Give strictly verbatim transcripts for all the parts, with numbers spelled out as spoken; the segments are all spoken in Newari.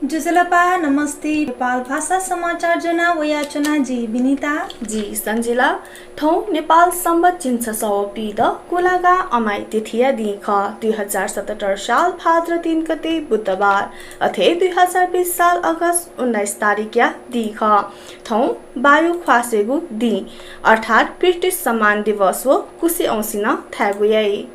ज्वजलपा, नमस्ते। नेपाल भाषा समाचार ज्वना वयाच्वना जि विनिता। जि सञ्जिला। थौं नेपाल संवत् झिंछसः व पीदँ कुलागा अमाइ तिथिया दिं खः, दुई हजार सतहत्तर साल भाद्र तीन गते बुधबार, अथे दुई हजार बीस साल अगस्त उन्नाइस तारिखया दिं खः। थौं बायु ख्वासेगु दिं, अर्थात् ब्रिटिश सम्मान दिवस व कुसे औंसी नं धायेगु याइ।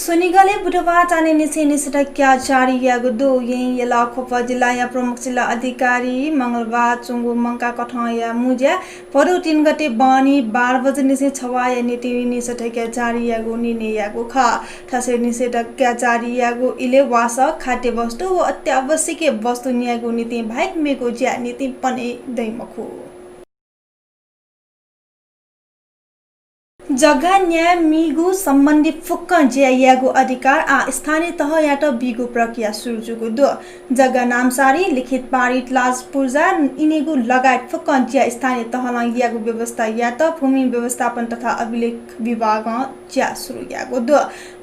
स्वनिगलय् बुधबार चान्हय् निसें निषेधाज्ञा जारी याःगु दु। येँ, यल, ख्वप जिल्लाया प्रमुख जिल्ला अधिकारी मंगलबार च्वंगु मंकाः कथंया मुँज्याय् भदौ तीन गते बहनी बाह्र बजे निसें छवाःया निंतिं निषेधाज्ञा जारी यायेगु निर्णय याःगु खः। थथे निषेधाज्ञा जारी याःगु इलय् वासः, खाद्य वस्तु व अत्यावश्यकीय वस्तु न्यायेगु निंतिं बाहेक मेगु ज्या निंतिं पने दइ मखु। जग्गा न्यायेमीगु सम्बन्धी फुक्कं ज्या यायेगु अधिकार आः स्थानीय तहयात बीगु प्रक्रिया सुरु जूगु दु। जग्गा नामसारी, लिखित पारित, लाज पुर्जा इनेगु लगायत फुक्कं ज्या स्थानीय तहलं यायेगु व्यवस्था यायेत भूमि व्यवस्थापन तथा अभिलेख विभागं ज्या सुरु याःगु दु।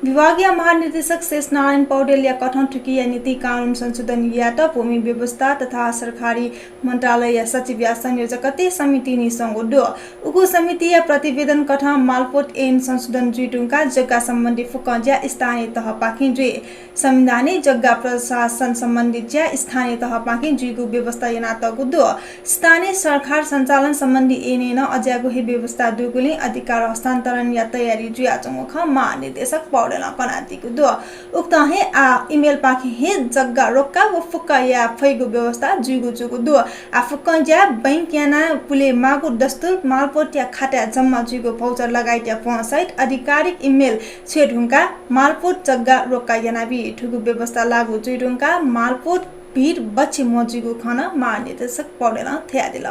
विभागया महानिर्देशक शेषनारायण पौडेलया कथं थुकिया निंतिं कानून संशोधन यायेत भूमि व्यवस्था तथा सरकारी मन्त्रालयया सचिवया संयोजकत्वय् समिति निस्वंगु दु। उगु समितिया प्रतिवेदन कथं मालपोत ऐन संशोधन जुइ धुंकाः जग्गा सम्बन्धी फुक्कं ज्या स्थानीय तहपाखें जुइ। संविधानय् जग्गा प्रशासन सम्बन्धी ज्या स्थानीय तहपाखें जुइगु व्यवस्था यानातःगु दु। स्थानीय सरकार सञ्चालन सम्बन्धी ऐनय् नं अज्याःगु हे व्यवस्था दुगुलिं अधिकार हस्तान्तरणया तयारी जुयाच्वंगु खँ महानिर्देशक पौडेलं कनादीगु दु। उकथं हे आः इमेलपाखें हे जग्गा रोक्का व फुक्का याये फइगु व्यवस्था जुइगु जूगु दु। आः फुक्कं ज्या बैंक याना पुले माःगु दस्तुर, मालपोतया खाताय् जम्मा जुइगु भौचर लगायतया भ्वं सहित आधिकारिक इमेल छ्वये धुंकाः मालपोत जग्गा रोक्का यानाबी। थुगु व्यवस्था लागू जुइ धुंकाः मालपोत भिड बच्छि म्वजुइगु खँ नं महानिर्देशक पौडेलं धयादिल।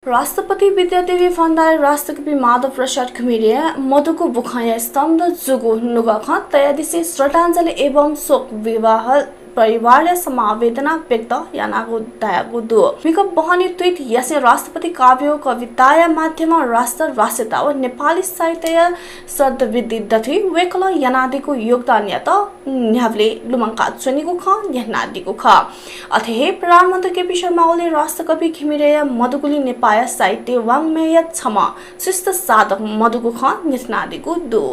राष्ट्रपति विद्यादेवी भण्डारी राष्ट्रकवि माधव प्रसाद घिमिरेया मदुगु बुखँया स्तब्ध जूगु नुगः खँ तयादिसें श्रद्धाञ्जली एवं शोक विह्वल परिवारया समवेदना व्यक्त यानागु धयागु दु। म्हिगः बहनी tweet यासें राष्ट्रपति काव्य व कविताया माध्यमं राष्ट्र, राष्ट्रियता व नेपाली साहित्यया सद्वृद्धि दथुइ वय्कलं यानादीगु योगदानयात न्ह्याबलें लुमंका च्वनीगु खँ न्ह्यथनादीगु खः। अथे हे प्रधानमन्त्री केपी शर्मा ओलीं राष्ट्रकवि घिमिरेया मदुगुलिं नेपाःया साहित्य वाङ्मयया छम्ह श्रेष्ठ साधक मदुगु खँ न्ह्यथनादीगु दु।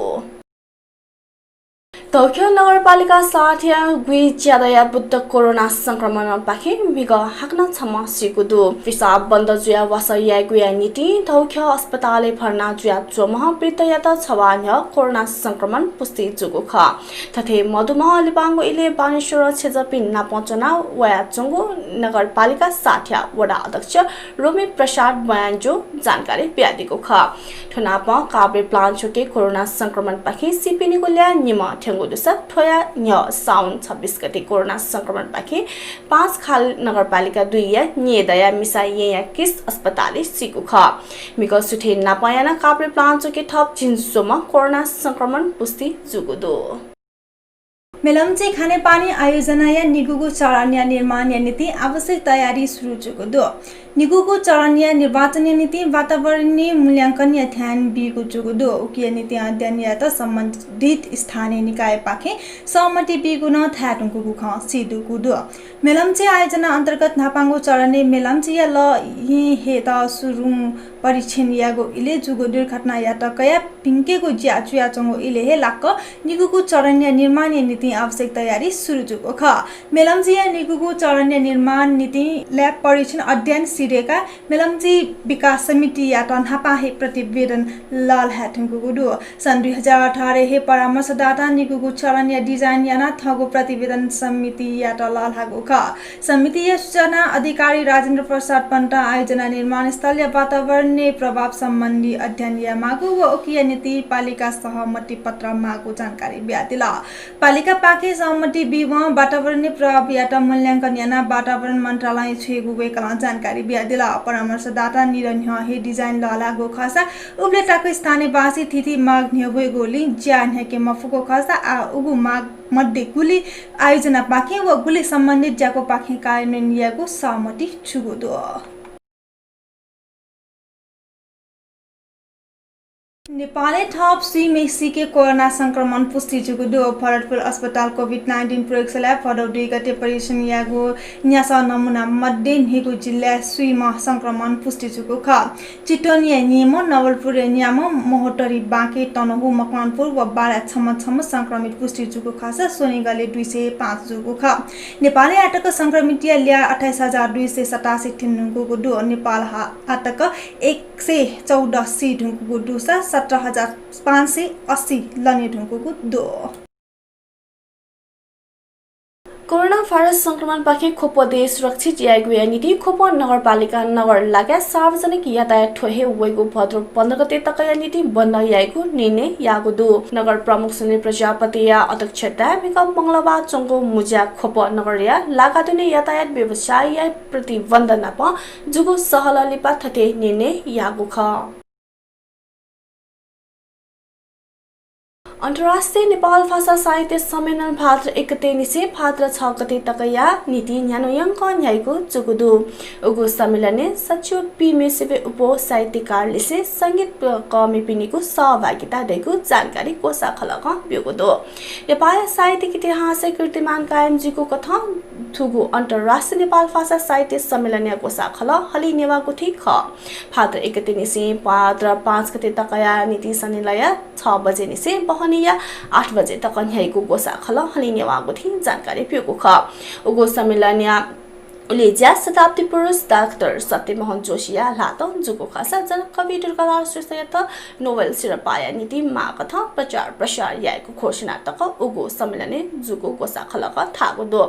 धौख्यः नगरपालिका सातया गुइच्यादँया बुद्ध कोरोना संक्रमणपाखें म्हिगः हाकनं छम्ह सीगु दु। पिसाब बन्द जुयाः वासः यायेगुया निंतिं धौख्यः अस्पतालय् भर्ना जुयाच्वंम्ह वृद्धयात छवाः न्ह्यः कोरोना संक्रमण पुष्टि जूगु खः। थथे मदुम्ह लिपांगु इलय् बानेश्वरं छेँजःपिं नाप च्वना वयाच्वंगु नगरपालिका सातया वडा अध्यक्ष रोमी प्रसाद बयाञ्जुं जानकारी बियादीगु खः। थ्व नापं काभ्रेपलाञ्चोकय् कोरोना संक्रमणपाखें सीपिनिगु ल्याः निम्ह थ्यंगु दुसा थ्वया न्ह्यः साउन छब्बिस गते कोरोना संक्रमणपाखें पाँचखाल नगरपालिका दुईया न्येदँया मिसा येँया क्रिस अस्पतालय् सीगु खः। म्हिगः सुथय् नाप यानाः काभ्रेपलाञ्चोकय् थप झिंस्वम्ह कोरोना संक्रमण पुष्टि जूगु दु। मेलम्ची खानेपानी आयोजनाया निगूगु चरणया निर्माणया निंतिं आवश्यक तयारी सुरु जूगु दु। निगूगु चरणया निर्वाचनया निंतिं वातावरणीय मूल्यांकनया ध्यान बीगु जूगु दु। उकिया निंतिं अध्ययन यायेत सम्बन्धित स्थानीय निकायपाखें सहमति बीगु नं धाये धुंकूगु खँ सीदुगु दु। मेलम्ची आयोजना अन्तर्गत न्हापांगु चरणय् मेलम्चीया लः येँ हयेत सुरुं परीक्षण यायेगु इलय् जूगु दुर्घटनायात कयाः भिंकेगु ज्या जुयाच्वंगु इलय् हे लाक्क निगूगु चरणया निर्माणया निंतिं आवश्यक तयारी सुरु जूगु खः। मेलम्चीया निगूगु चरणया निर्माण निंतिं lab परीक्षण अध्ययन सिधय्काः मेलम्ची विकास समितियात न्हापां हे प्रतिवेदन लःल्हाये धुंकूगु दु। सन् दुई हजार अठारय् हे परामर्शदातां निगूगु चरणया design यानाः थःगु प्रतिवेदन समितियात लःल्हाःगु खः। समितिया सूचना अधिकारी राजेन्द्र प्रसाद पन्तं आयोजना निर्माण स्थलया वातावरणीय प्रभाव सम्बन्धी अध्ययन यायेमाःगु व उकिया निंतिं पालिका सहमति पत्र माःगु जानकारी बियादिल। पालिकापाखें सहमति बीवं वातावरणीय प्रभावयात मूल्यांकन यानाः वातावरण मन्त्रालयं छ्वयेगु वय्कलं जानकारी यादिल। परामर्शदाता निर न्ह्यः हे design लःल्हाःगु खःसा उबलय् तक स्थानीयवासी थीथी माग न्ह्यब्वयेगुलिं ज्या न्ह्याके मफुगु खःसा आः उगु माग मध्ये गुलि आयोजनापाखें व गुलि सम्बन्धित ज्याकूपाखें कार्यान्वयन यायेगु सहमति जूगु दु। नेपालय् थप स्वीम्हेसिके कोरोना संक्रमण पुष्टि जूगु दु। भरतपुर अस्पताल COVID nineteen प्रयोगशालाय् भदौ दुई गते परीक्षण याःगु न्यासः नमुना मध्ये न्हय्गू जिल्लाय् स्वीम्ह संक्रमण पुष्टि जूगु खः। चितवनया न्येम्ह, नवलपुरया न्याम्ह, महोत्तरी, बाँके, तनहुँ, मकवानपुर व बाराया छम्ह छम्ह संक्रमित पुष्टि जूगु खःसा स्वनिगलय् दुई सय पाँच जूगु खः। नेपालय् आःतक संक्रमितया ल्याः अट्ठाइस हजार दुई सय सतासी थ्यने धुंकूगु दु। नेपाल हा-, आःतक एक सय चौध सी धुंकूगु दुसा सत्र हजार पाँच सय अस्सी लने धुंकूगु दु। कोरोना भाइरस संक्रमणपाखें ख्वप देय् सुरक्षित यायेगुया निंतिं ख्वप नगरपालिका नगर लागाय् सार्वजनिक यातायात थ्व हे वइगु भदौ पन्ध्र गते तकया निंतिं बन्द यायेगु निर्णय याःगु दु। नगर प्रमुख सुनिल प्रजापतिया अध्यक्षताय् म्हिगः मंगलबार च्वंगु मुँज्या ख्वप नगरया लागादुने यातायात व्यवसायीया प्रतिबन्ध नाप जूगु सहलह लिपा थथे निर्णय याःगु खः। अन्तर्राष्ट्रिय नेपाल भाषा साहित्य सम्मेलन भाद्र एक गते निसें भाद्र छ गते तकया निंतिं न्ह्यान्वयंक न्ह्याइगु जूगु दु। उगु सम्मेलनय् सच्छि व पीम्हेसिबें अप्वः साहित्यकार लिसें संगीत कःमिपिनिगु सहभागिता दइगु जानकारी ग्वसाः खलकं ब्यूगु दु। नेपालया साहित्यिक इतिहासय् कीर्तिमान कायम जुइगु कथं थुगु अन्तर्राष्ट्रिय नेपाल भाषा साहित्य सम्मेलनया ग्वसाः खलः हलिं नेवाः गुथिं खः। भाद्र एक गते निसें भाद्र पाँच गते तकया निंतिं सनिलया छ बजे निसें बहनिया आठ बजे तक न्ह्याइगु ग्वसाः खलः हलिं नेवाः गुथिं जानकारी ब्यूगु खः। उगु सम्मेलनया उलेज्या शताब्दी पुरुष डाक्टर सत्यमोहन जोशीया ल्हातं जूगु खःसा जनकवि दुर्गालाल श्रेष्ठयात नोबेल सिरपाःया निंतिं माःकथं प्रचार प्रसार यायेगु घोषणा तक उगु सम्मेलनय् जूगु ग्वसाः खलकं धाःगु दु।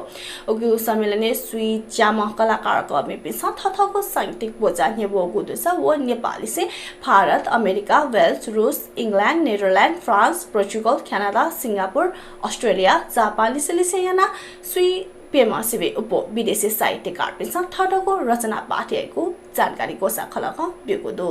उगु सम्मेलनय् स्वीच्याम्ह कलाकार कःमिपिन्सं थःथःगु सांगीतिक ब्वजा न्ह्यब्वःगु दुसा व नेपाललिसें भारत, अमेरिका, वेल्स, रूस, England, Netherlands, France, Portugal, Canada, Singapore, Australia, Japan लिसें लिसें यानाः स्वीप्यम्हेसिबें अप्वः विदेशी साहित्यकारपिन्सं थःथःगु रचना पाठ याइगु जानकारी ग्वसाः खलकं ब्यूगु दु।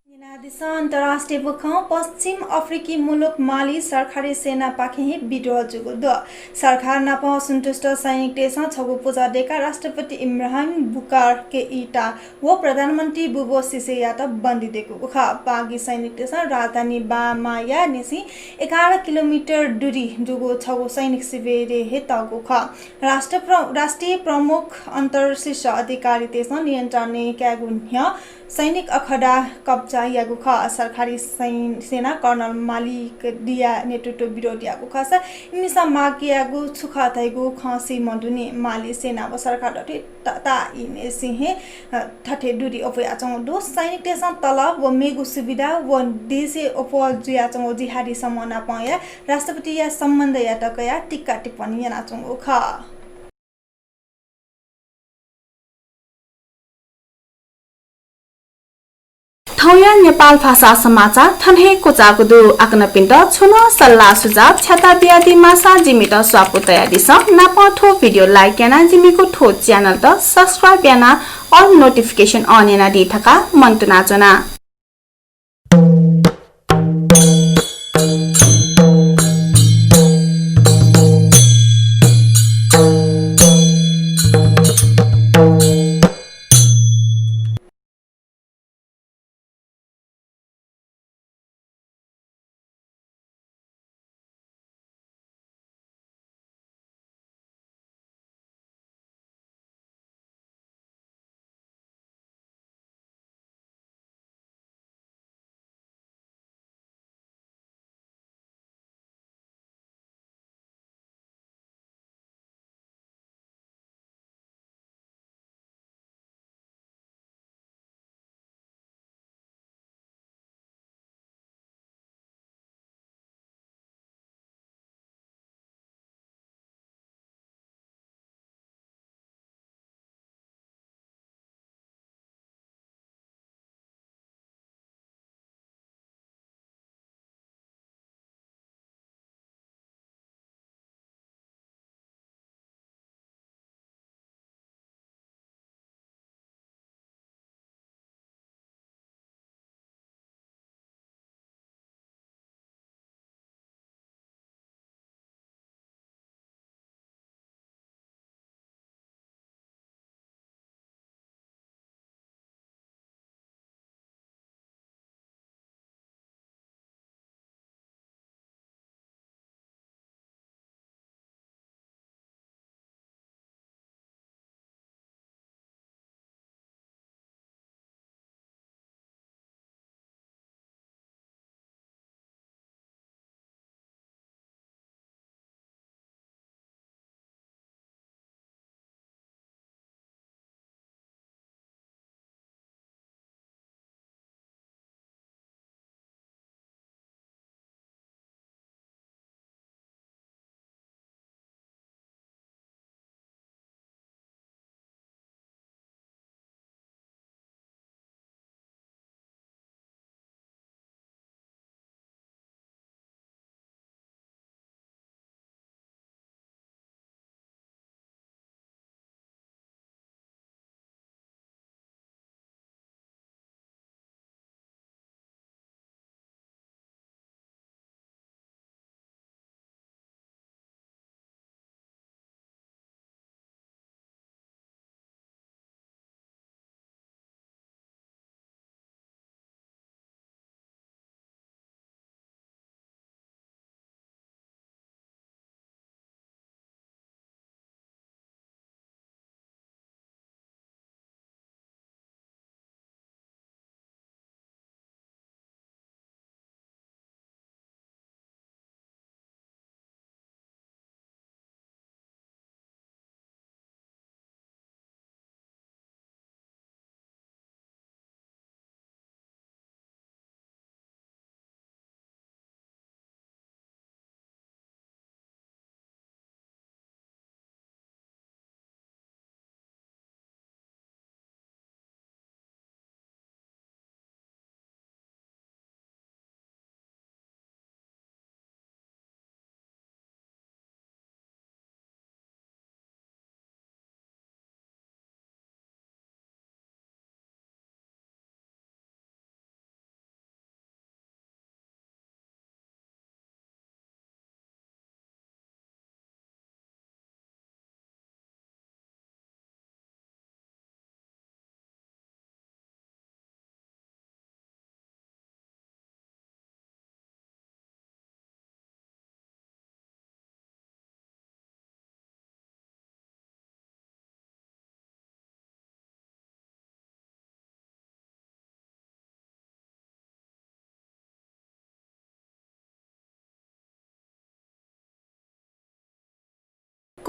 न्यनादिसँ अन्तर्राष्ट्रिय बुखँ। पश्चिम अफ्रिकी मुलुक माली सरकारी सेनापाखें हे विद्रोह जूगु दु। सरकार नाप असन्तुष्ट सैनिकतय्सं छगू पुचः दय्काः राष्ट्रपति इब्राहिम बुबाकार केइता व प्रधानमन्त्री बुबो सिसेयात बन्दी दय्कूगु खः। बागी सैनिकतय्सं राजधानी बामाया निसें एघार किलोमिटर दूरी दुगु छगू सैनिक शिविरय् हे तःगु खः। राष्ट्र प्र-, राष्ट्रिय प्रमुख अन्तर्शीर्ष अधिकारीतय्सं नियन्त्रणय् कायेगु न्ह्यः सैनिक अखडा कब्जा याःगु खः। सरकारी सैन-, सेना कर्नल मालिक दिया नेतृत्व विरोध याःगु खःसा इमिसं माग याःगु छु खः धइगु खँ सी मदुनि। माली सेना व सरकार दथुइ त-, ताःइनिसें हे, अ, थथे दूरी अप्वयाच्वंगु दु। सैनिकतय्सं तलब व मेगु सुविधा व देशय् अप्वः जुयाच्वंगु जिहादी समूह नापंया राष्ट्रपतिया सम्बन्धयात कयाः टीका टिप्पणी यानाच्वंगु खः। थौंया नेपाल भाषा समाचार थन हे क्वचाःगु दु। आकनपिन्त छुं नं सल्लाह सुझाव छ्याता बियादी माःसा जिमित स्वापू तयादिसँ। नापं थ्व video like यानाः जिमिगु थ्व channel त subscribe यानाः all notification on यानादी धकाः मन्तुनाच्वना।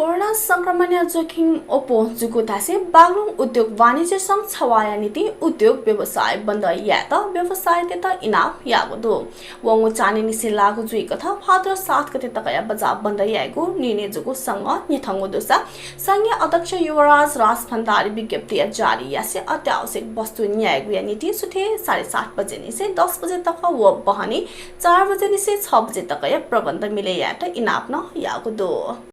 कोरोना संक्रमणया जोखिम अप्वः जूगु धासें बागलुङ उद्योग वाणिज्य संघ छवाःया निंतिं उद्योग व्यवसाय बन्द यायेत व्यवसायीतय्त इनाप याःगु दु। वंगु चान्हय् निसें लागू जुइकथं भाद्र सात गते तकया बजार बन्द यायेगु निर्णय जूगु संघं न्ह्यथंगु दुसा संघया अध्यक्ष युवराज राजभण्डारीं विज्ञप्ति जारी यासें अत्यावश्यक वस्तु न्यायेगुया निंतिं सुथय् साढे सात बजे निसें दस बजे तक व बहनी चार बजे निसें छ बजे तकया प्रबन्ध मिले यायेत इनाप नं याःगु दु।